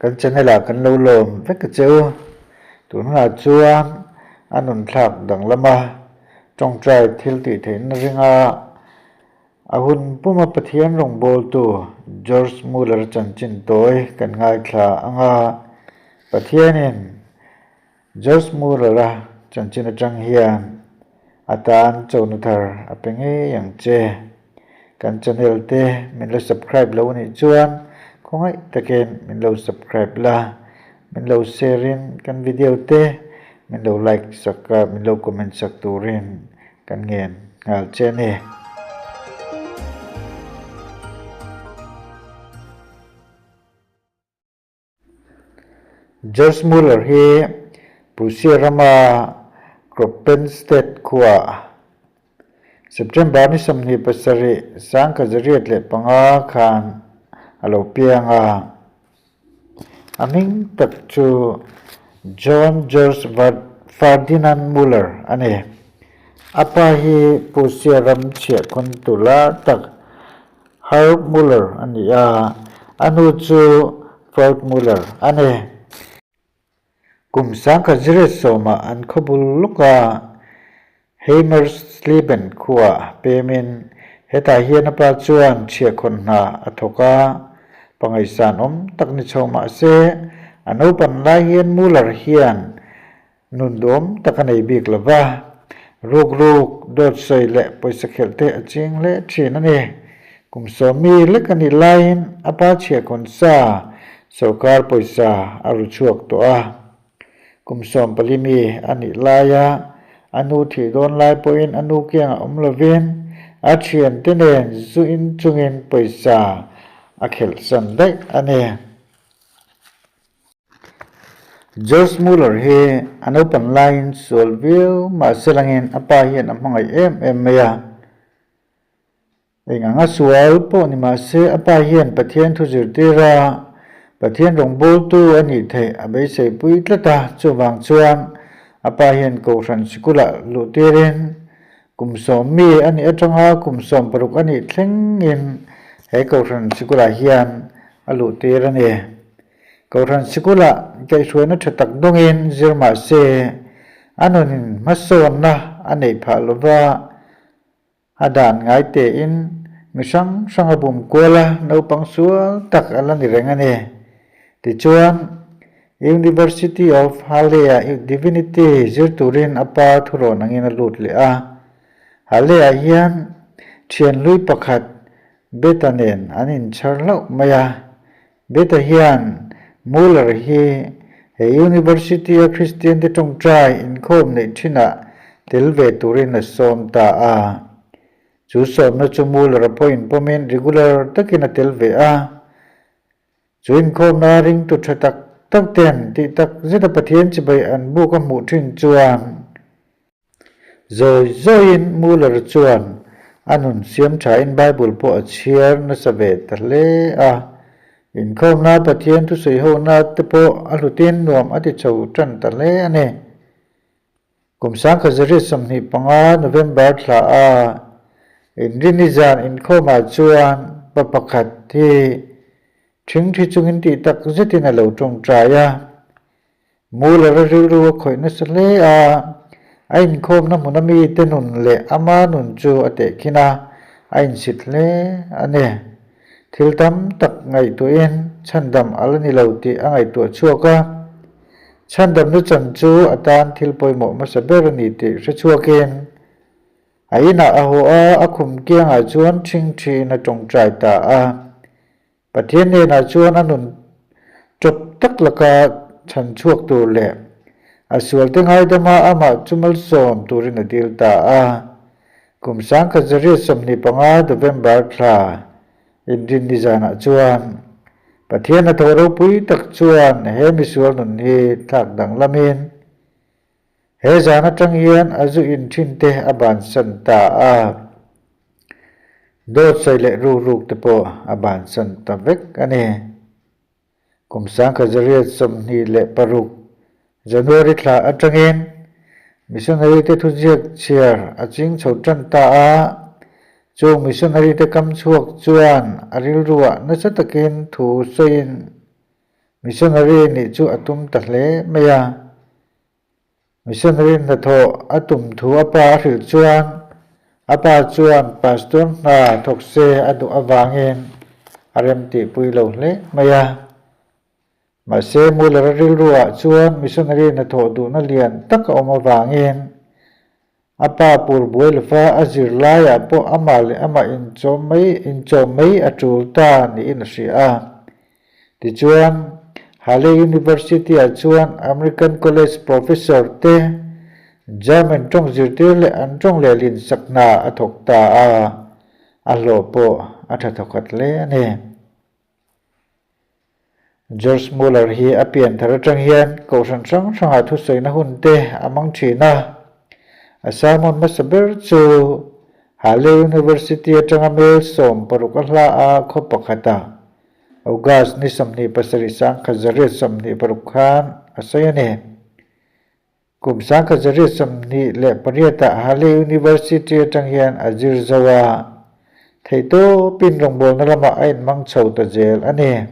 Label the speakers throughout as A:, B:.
A: Kan channel ah kan lo lawm vek a che u. Tun hunah chuan a nun thlak danglam a, tawngtai thil tih theihna ringa a hun puma Pathian rawngbawltu George Muller chanchin tawi kan ngaithla ang a, Pathianin George Muller-a chanchin atang hian a tan chona thar a pe ngei ang che. Kan channel te min lo subscribe lo anih chuan khawngaih takin min lo subscribe la, min lo share in kan video te min lo like sak a, min lo comment sak turin kan ngen nghal che a ni. George Muller hi Prussia rama Kroppenstedt khuaah September ni 27 1905 khan a lo piang a. A hming tak chu John George Ferdinand Muller a ni. A pa hi Prussia ram chhiahkhawntu lar tak Herr Muller a ni a, a nu chu Frau Muller a ni. Kum 1910-ah an khawbul lawka Heimersleben khuaah pemin hetah hian a pa chuan chhiahkhawn hna a thawk a, pangaihsan awm tak ni chho mah se, a naupan lai hian Muller hian Nun duam tak a nei bik lo va, ruk ruk, dawt sawi leh pawisa khelh te a ching hle thin a ni. Kum sawmi lek a nih laiin a pa chhiahkhawn sa sorkar pawisa a ru chhuak tawh a. Kum 14 mi a nih laia a nu thih dawn lai pawhin a nu kiangah awm lovin a thiante nen zu in chungin pawisa a khelh san daih a ni. George Muller hi a naupan laiin sual viau mahse langin a pa hian a hmangaih em em mai a. Eng anga sual pawh ni mahse a pa hian Pathian thu zirtir a, Pathian rawngbawltu a nih theih a beisei pui tlat a, chuvang chuan a pa hian Kohhran sikulah luh tirin kum 10 mi a nih atanga kum 16 a nih thlengin he Kohhran sikulah hian a luh tir a ni. Kohhran sikulah kaihhruaina tha tak dawngin zir mah se, a nunin hmasawnna a neih phah lo va, a dan ngai tein mi hrang hrang a bum kual a, naupang sual tak a la ni reng a ni. Tichuan, University of Halle-ah Divinity zir turin a pa thurawn angin a lut leh a. Halle-ah hian thian hlui pakhat Beta nen an inchhar hlauh mai a. Beta hian Muller hi he University-a Kristiante tawngtai inkhawm neih thinah tel ve turin a sawm ta a. Chu sawmna chu Muller-a pawhin pawmin regular takin a tel ve a. Chu inkhawmna ringtu tha tak tak ten tih tak zeta Pathian chibai an buk a hmuh thin chuan, Zawi zawiin Muller chuan a nun siam thain Bible pawh a chhiar nasa ve ta hle a. Inkhawmna Pathian thusawi hona te pawh a hlutin nuam a ti chho tan ta hle a ni. Kum 1925 November thla a Inrini zan inkhawmah chuan pa pakhat hi thingthi chungin tih tak zetin a lo tawngtai a. Muller-a rilru a khawih nasa hle a, a inkhawmna hmuna mite nun leh ama nun chu a tehkhin a, a insit hle a ni. Thil tam tak ngaihtuahin chhandam a la ni lo tih a ngaihtuah chhuak a, chhandamna chan chu a tan thil pawimawh hmasa ber a ni tih hre chhuakin a inah a haw a, a khum kiangah chuan ṭhingṭhiin a ṭawngṭai ta a. Pathian hnenah chuan a nun ṭawp tak laka chhan chhuak tur leh a sualte ngaidama amah chu malsawm turin a dil ta a. Kum 1925 November thla inrinni zanah chuan Pathian hnathawh ropui tak chuan he misual nun hi thlak danglamin He zan atang hian a zu in thin te a bansan ta a, dawt sawi leh ruk ruk te pawh a bansan ta vek a ni. Kum 1926 January thla atangin missionary te thuziak chhiar a ching chho tan ta a, chung missionary te kam chhuak chuan a rilruah nasa takin thu sawiin. Missionary nih chu a tum ta hle mai a. Missionary hnathawh a tum thu a pa a hrilh chuan a pa chuan pastor hna thawk se a duh avangin a remtihpui lo hle mai a. Mahse, Muller-a rilruah chuan missionary hnathawh duhna lian tak a awm avangin a pa pur buai lova a zir laiah pawh amah leh amah inchawm mai inchawm mai a tul ta niin a hria a. Tichuan, Halle University-ah chuan American College professor te German tawng zirtir leh an tawng lehlin sak hna a thawk ta a, a hlawh pawh a tha thawkhat hle a ni. George Muller hi a pian thar atang hian kohhran hrang hrangah thusawina hun te a hmang thin a. A sermon hmasa ber chu Halle University atanga mel 16 a hla a khaw pakhata August ni 27 1926 khan a sawi a ni. Kum 1928 ah Halle University atang hian a zir zo a, theihtawpin rawngbawlna lamah a inhmang chho ta zel a ni.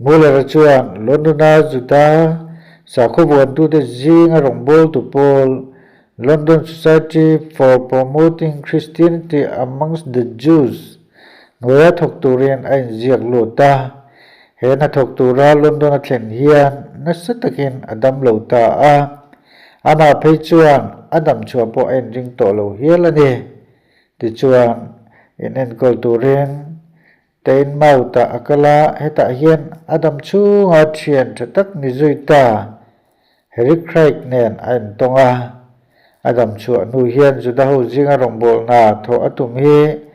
A: Muller-a chuan London-a Juda sakhaw vuantute zinga rawngbawltu pawl London Society for Promoting Christianity Amongst the Jews hnuaia thawk turin a inziak lut a. He hnathawk tura London a thlen hian nasa takin a dam lo ta a, amah phei chuan a dam chhuah pawh a inring tawh lo hial a ni. Tichuan, in enkawl turin Teignmouth-ah a kal a, hetah hian a dam chhunga thian tha tak ni zui ta Harry Craig nen a intawng a. A dam chhuah hnu hian Juda ho zinga rawngbawlna thawh a tum hi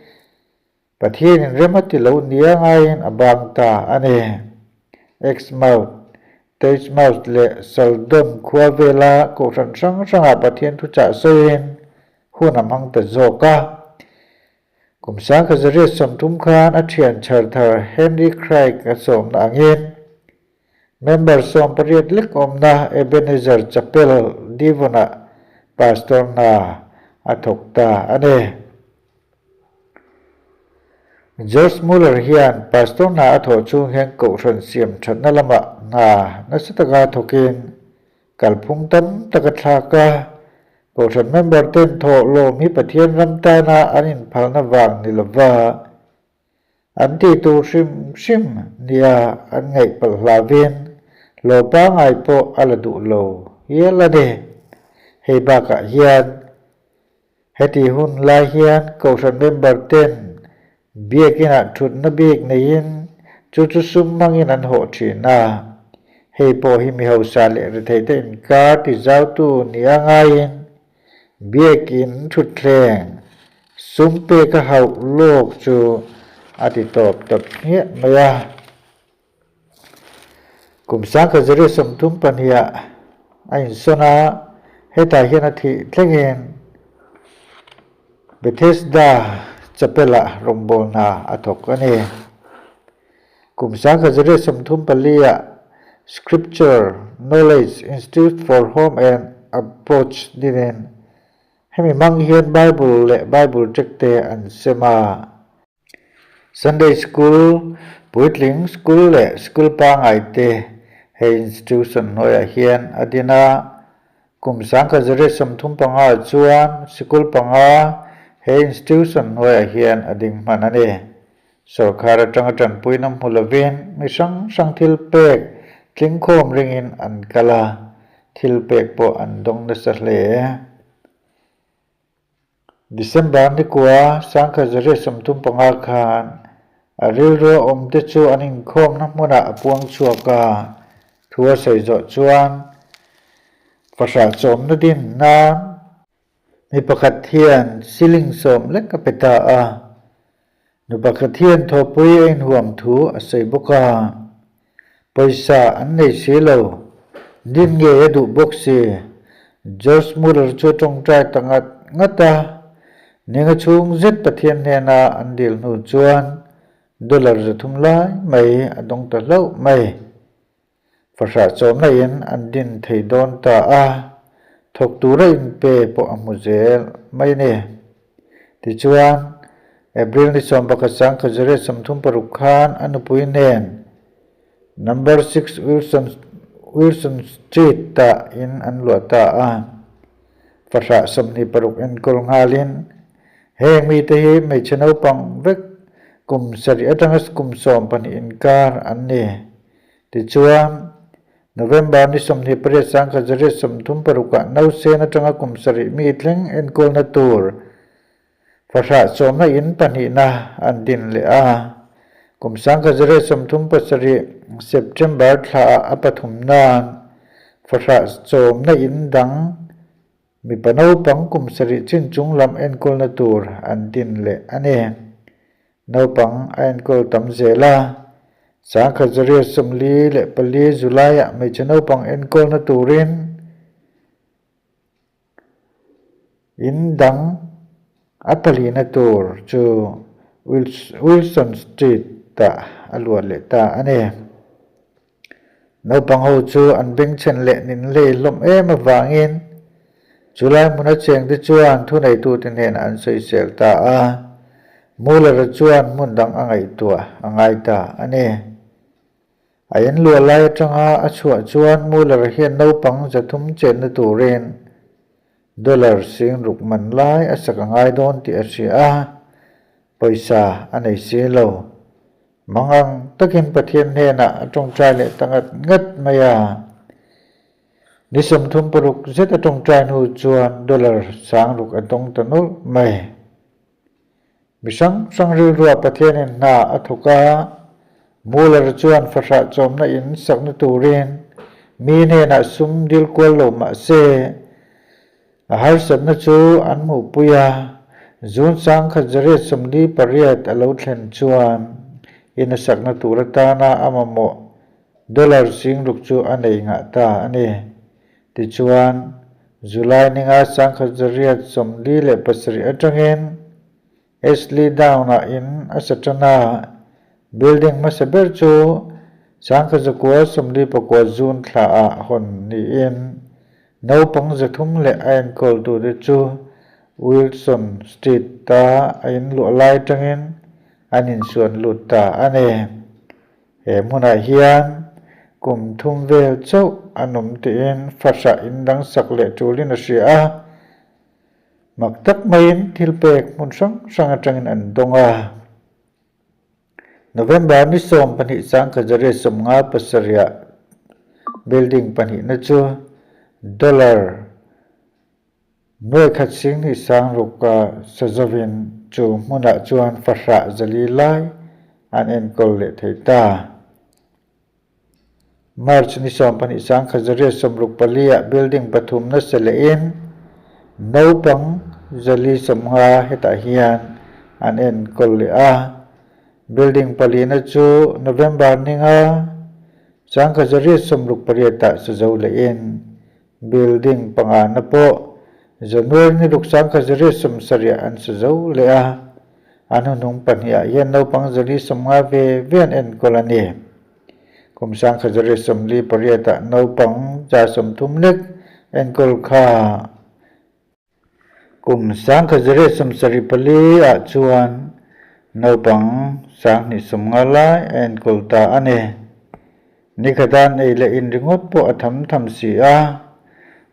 A: Pathianin rem a ti lo nia ngaiin a bang ta a ni. Exmouth, Teichmouth leh Saldon khua vela kohhran hrang hrangah Pathian thuchah sawiin hun a hmang ta zawk a. Kum 1930 khan a thian chhar thar Henry Craig a sawmna angin member 18 lek awmna Ebenezer Chapel, Devon-ah pastor hna a thawk ta a ni. George Muller hian pastor hna a thawh chhung hian kohhran siam thatna lamah hna nasa taka thawkin kalphung tam tak a thlak a. Kohhran member ten thawh lawm hi Pathian ram tana an inphalna vang ni lova an tih tur hrim hrim nia an ngaih palh hlauhin hlawh pangngai pawh a la duh lo hial a ni. Hei bakah hian Heti hun lai hian kohhran member ten biakinah thutna bik neiin chu chu sum hmangin an hawh thin a. Hei pawh hi mi hausa leh retheite inkar tizautu nia ngaiin biakin thutthleng sum peka hauh lawk chu a ti tawp tawp hmiah mai a. Kum 1932 ah a insawn a, hetah hian a thih thlengin Bethesda Chapel-ah rawngbawlna a thawk a ni. Kum 1934 ah Scripture Knowledge Institute for Home and Approach dinin hemi hmang hian Bible leh Bible tract te an sem a. Sunday School, puitling school leh school pangngai te he institution hnuaiah hian a din a. Kum 1935 ah chuan sikul panga he institution hnuaiah hian a ding hman a ni. Sorkar atanga tanpuina hmu lovin mi hrang hrang thil pek tlingkhawm ringin an kal a, thil pek pawh an dawng nasa hle. December nikua 1935 khan a rilrua awmte chu an inkhawmna hmunah a puang chhuak a, thu a sawi zawh chuan fahrah chawmna din nan mi pakhat hian shilling 10 lek a pe ta a, Nu pakhat hian thawhpui a inhuam thu a sawi bawk a, pawisa an nei si lo, din ngei a duh bawk si. George Muller chu a tawngtai ta ngat ngat a, ninga chhung zet Pathian hnena an dil hnu chuan dollar 300 lai mai a dawng ta hlauh mai. Fahrah chawmna in an din thei dawn ta a, thawk tura inpe pawh a hmu zel mai a ni. Tichuan, April ni 11 36 khan a nupui nen. Number 6 Wilson Wilson Street-ah in an luah ta a. Fahrah 26 enkawl nghalin heng mite hi hmeichhe naupang vek kum sarih atanga kum 12 inkar an ni. Tichuan, November ni 28 1936ah nausen atanga kum sarih mi thleng enkawlna tur Fahrah chawmna in pahnihna an din leh a, kum 1937 September thlaah a pathum nan fahrah chawmna in dang mipa naupang kum sarih chin chung lam enkawlna tur an din leh a ni. Naupang a enkawl tam zel a, 1944 July-ah hmeichhe naupang enkawlna turin In dang a palina tur chu Wilson Street-ah a luah leh ta a ni. Naupang ho chu an bengchhen leh nin hlei hlawm em avangin chulai hmuna chengte chuan thuneitute hnenah an sawisel ta a, Muller-a chuan hmun dang a ngaihtuah a ngai ta a ni. A in luah lai atanga a chhuah chuan Muller hian naupang 300 chenna turin dollar 6000 man lai a sak a ngai dawn tih a hria a, pawisa a nei si lo. Mangang takin Pathian hnenah a tawngtai leh ta ngat ngat mai a. Ni 36 zet a tawngtai hnu chuan dollar 6000 a dawng ta nawlh mai. Mi hrang hrang rilruah Pathianin hna a thawk a, Muller chuan fahrah chawmna in sakna turin mi hnenah sum dil kual lo mah se, a harsatna chu an hmuhpui a, June 1948 a lo thlen chuan in a sakna tur atana a mamawh dollar 6000 chu a nei ngah ta a ni. Tichuan, July ninga 1947 atangin Ashley Down-ah in a sa tan a, building hmasa ber chu 1949 June thlaah hawn niin naupang 300 leh a enkawltute chu Wilson Street-a a inluah lai atangin an insuan lut ta a ni. He hmunah hian kum thum vel chauh an awm tiin fahrah in dang sak leh tulin a hria a, mak tak maiin thil pek hmun hrang hrang atangin an dawng a. November ni 12 1957 building pahnihna chu dollar 1,260,000 a sa zovin chu hmunah chuan fahrah 400 lai an enkawl leh thei ta. March ni 12 1964 ah building pathum nasa lehin naupang 450 hetah hian an enkawl leh a. Building palina chu November ninga 1968 ah sa zo lehin Building pangana pawh January ni ruk 1970 an sa zo leh a, an hunhung pahnihah hian naupang 450 ve ve an enkawl a ni. Kum 1948 ah naupang 130 lek enkawl kha kum 1974 ah chuan naupang 250 lai a enkawl ta a ni. Nikhat ei leh in ringawt pawh a tham tham si a,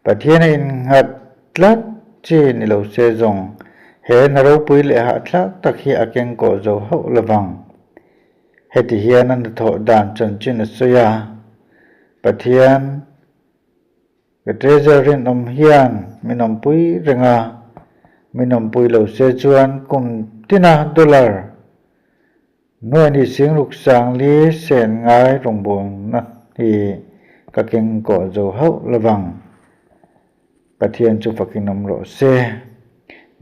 A: Pathian a innghat tlat chi ni lo se zawng he hna ropui leh hahthlak tak hi a keng kawh zo hauh lovang. Heti hian a hnathawh dan chanchin a sawi a, Pathian ka treasure rinawm hian min awmpui reng a, min awmpui lo se chuan kum tina dollar Nuaini singruk sangli sen ngai rawngbawlna hi ka keng kawh zo hauh lovang. Pathian chu fakin awm rawh se.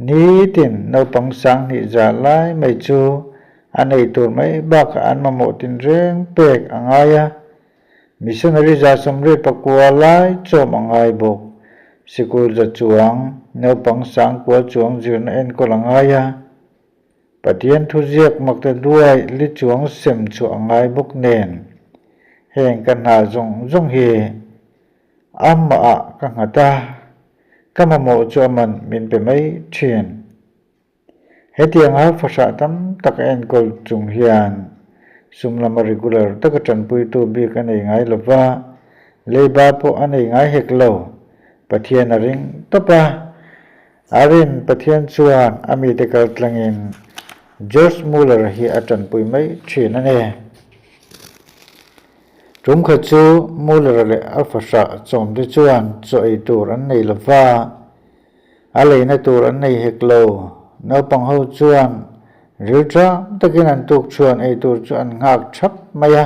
A: Nitin naupang 200,000 lai mai chu a nei tur mai bakah an mamawh tinreng pek a ngai a. Missionary 189 lai chawm a ngai bawk. Sikul za chuang naupang 9,000 chuang zirna enkawl a ngai a. Pathian thuziak makta duai li chuang sem chu a ngai bawk nen, heng ka hna zawng zawng hi amahah ka nghat a, ka mamawh chu aman min pe mai thin. Hetianga fahrah tam tak a enkawl chung hian Sum lama regular taka tanpuitu bik a nei ngai lo va, leiba pawh a nei ngai hek lo. Pathian a ring tawp a. A rin Pathian chuan a mite kal tlangin George Muller hi a tanpui mai thin a ni. Tum khat chu Muller leh a fahrah chawmte chuan chaw ei tur an nei lo va, A leina tur an nei hek lo. Naupang ho chuan ril ṭam takin an tuk chhuan ei tur chu an nghak ṭhap mai a.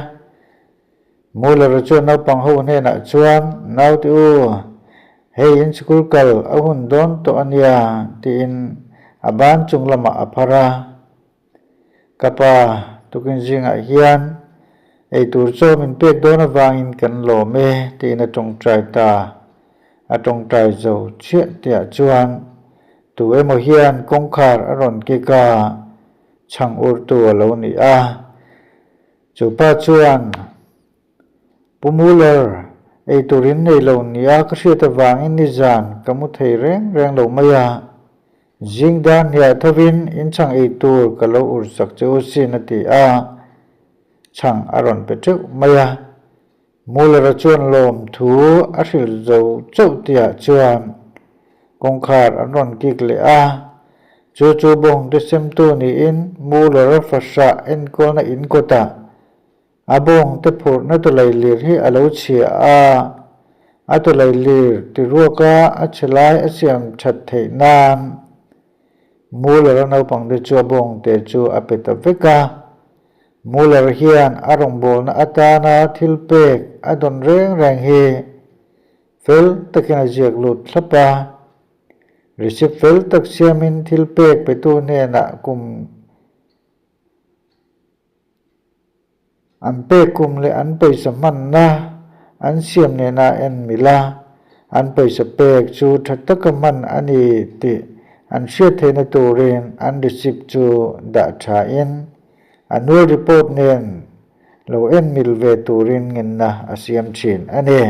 A: Muller-a chuan naupang ho hnenah chuan, Naute u, hei in sikul kal a hun dawn tawh a nia, tiin a ban chung lamah a phar a. Ka pa, tukin zingah hian eitur chaw min pek dawn avangin kan lawm e, tiin a tawngtai ta. A tawngtai zo chiah tihah chuan tu emaw hian kawngkhar a rawn kik a, chhang urtu a lo ni a. Chu pa chuan, Pu Muller, eitur in nei lo nia ka hriat avangin nizan ka mu thei reng reng lo mai a. Zing dar hniah thovin in chhang ei tur ka lo ur sak che u sin a ti a, chhang a rawn pe teuh mai a. Muller-a chuan lawmthu a hrilh zo chauh tihah chuan kawngkhar an rawn kik leh a, chu chu bawngte semtu niin Muller-a fahrah enkawlna in kawtah A bawngte phurhna tawlailir hi a lo chhia a, a tawlailir tiruaka a chhe lai a siam that theih nan Muller-a naupangte chu a bawngte chu a pe ta vek a. Muller hian a rawngbawlna atana thil pek a dawn reng reng hi fel takin a ziak lut thlap a. Receipt fel tak siamin thil pek petu hnenah kum An pek kum leh an pawisa hmanna an siam nena en mil a, an pawisa pek chu tha taka hman a ni tih an hriat theihna turin an receipt chu dah thain annual report nen lo en mil ve turin ngenna a siam thin a ni.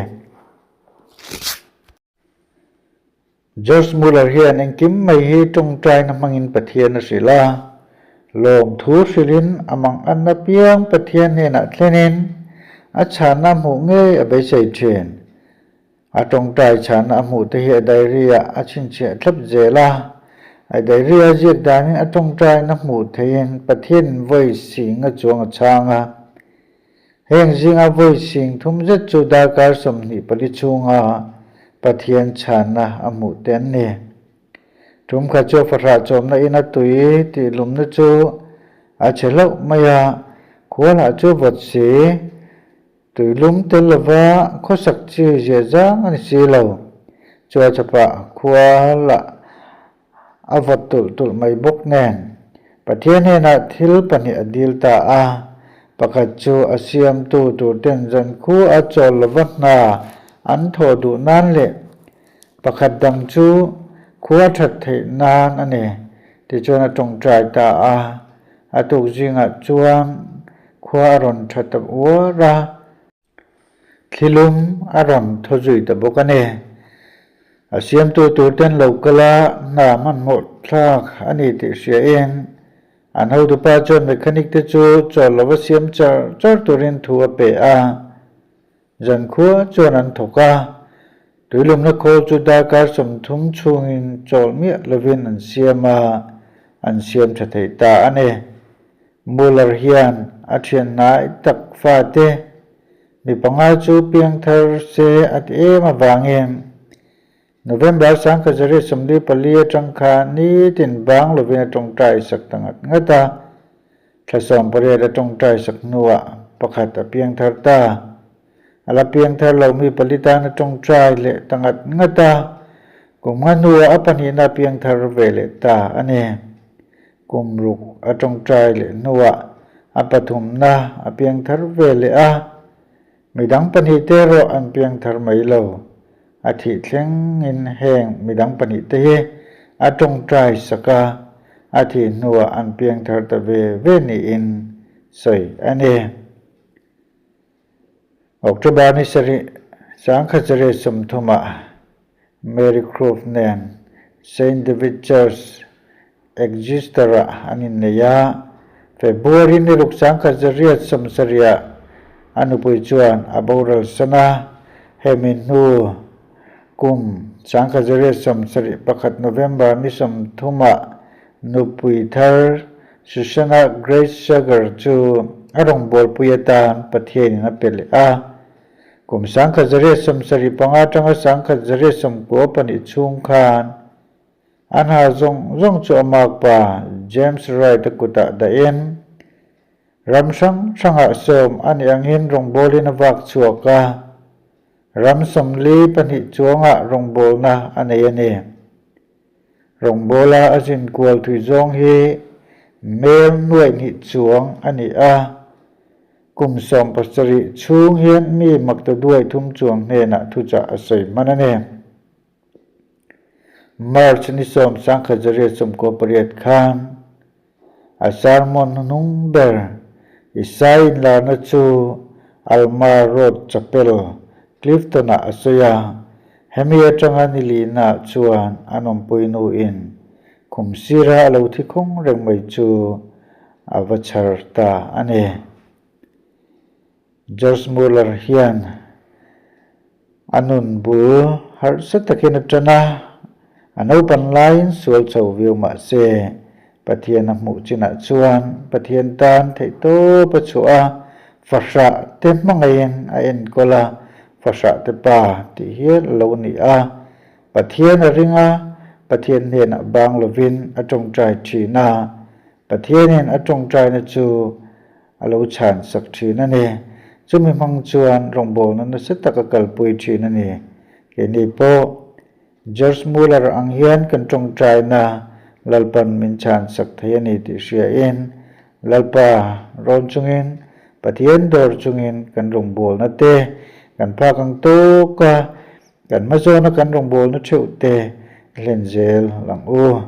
A: George Muller hian engkim mai hi tawngtaina hmangin Pathian a hrilh a, lawmthu hrilhin a mangan apiang Pathian hnenah thlenin a chhanna a hmuh ngei a beisei thin. A tawngtai chhanna a hmuh te hi a diary-ah a chhinchhiah thlap zel a, a diary-a ziak danin a tawngtaina hmuh theihin Pathianin vawi sing a chuang a chhang a. Heng zinga vawi sing thum zet chu darkar 24 chhunga Pathian chhanna a hmuh te an ni. Tum khat chu fahrah chawmna ina tui tih lumna chu a chhe hlauh mai a, khualah chu vawt si, tui lum tel lova khawsak chi zia zang a ni si lo. Chuachhapah khualah A vawt tulh tulh mai bawk nen, Pathian hnenah thil pahnih a dil ta a, pakhat chu a siamtu turten zankhu a chawl lova hna an thawh duh nan leh pakhat dang chu khua that theih nan a ni, tichuan a tawngtai ta a. A tuk zingah chuan khua a rawn tha ta uar a. Thlilum a rawn thaw zui ta bawk a ni. A siamtu tur ten lo kal a, hna hmanhmawh thlak a ni tih hriain an hotupa chuan mechanic te chu chawl lova siam char char turin thu a pe a. Zankhua chuan an thawk a, tuilumna khawl chu darkar 30 chhungin chawl miah lovin an siam a, an siam tha thei ta a ni. Muller hian a thian hnai tak fate mi panga chu piangthar se a ti em avangin November 1944 atang khan nitin bang lovin a tawngtai sak ta ngat ngat a, thla 18 a tawngtai sak hnuah pakhat a piangthar ta. A la piangthar lo mi pali tan a tawngtai leh ta ngat ngat a, kum nga hnuah a pahnihna a piangthar ve leh ta a ni. Kum ruk a tawngtai leh hnuah a pathumna a piangthar ve leh a, midang pahnih te erawh an piangthar mai lo. A thih thlengin heng midang pahnih te hi a tawngtai sak a, a thih hnuah an piangthar ta ve ve niin sawi a ni. October ni sarih 1930ah Mary Croft nen Saint David Church, Exeter-ah an innei a. February ni ruk 1970 ah a nupui chuan a boral san a, hemi hnu kum 1971 November ni 30 ah nupui thar Susanna Grace Sager chu a rawngbawlpui atan Pathianin a pe leh a. Kum 1975 atanga 1992 chhung khan A hna zawng zawng chu a makpa James Wright-a kutah dahin ram hrang hrangah sawm a nih angin rawngbawlin a vak chhuak a, ram 42 chuangah rawngbawlna a nei a ni. Rawngbawla a zin kual thui zawng hi mel nuaih hnih chuang a ni a, kum 17 chhung hian mi maktaduai thum chuang hnenah thuchah a sawi hman a ni. March ni 10 1998 khan a sermon hnuhnung ber Isai inlarna chu Alma Road Chapel, Clifton-ah a sawi a. Hemi atanga ni lina chuan an awmpui nuin khum sira a lo thi khung reng mai chu a va chhar ta a ni. George Muller hian a nun bul harhsa takin a ṭan a, a naupan laiin sual chho viau mah se, Pathian a hmuh chinah chuan Pathian tan theihtawp a chhuah a, fahrah te hmangaihin a enkawl a, fahrah te pa tih hial a lo ni a. Pathian a ring a, Pathian hnenah bang lovin a ṭawngṭai ṭhin a, Pathianin a ṭawngṭaina chu a lo chhan sak thin a ni. Chumi hmang chuan rawngbawlna nasa tak a kalpui thin a ni. Keini pawh George Muller ang hian kan tawngtaina Lalpan min chhan sak thei a ni tih hriain Lalpa rawn chungin, Pathian dawr chungin kan rawngbawlna te kan phak ang tawk a, kan hmazawna kan rawngbawlna theuh te hlen zel lang u.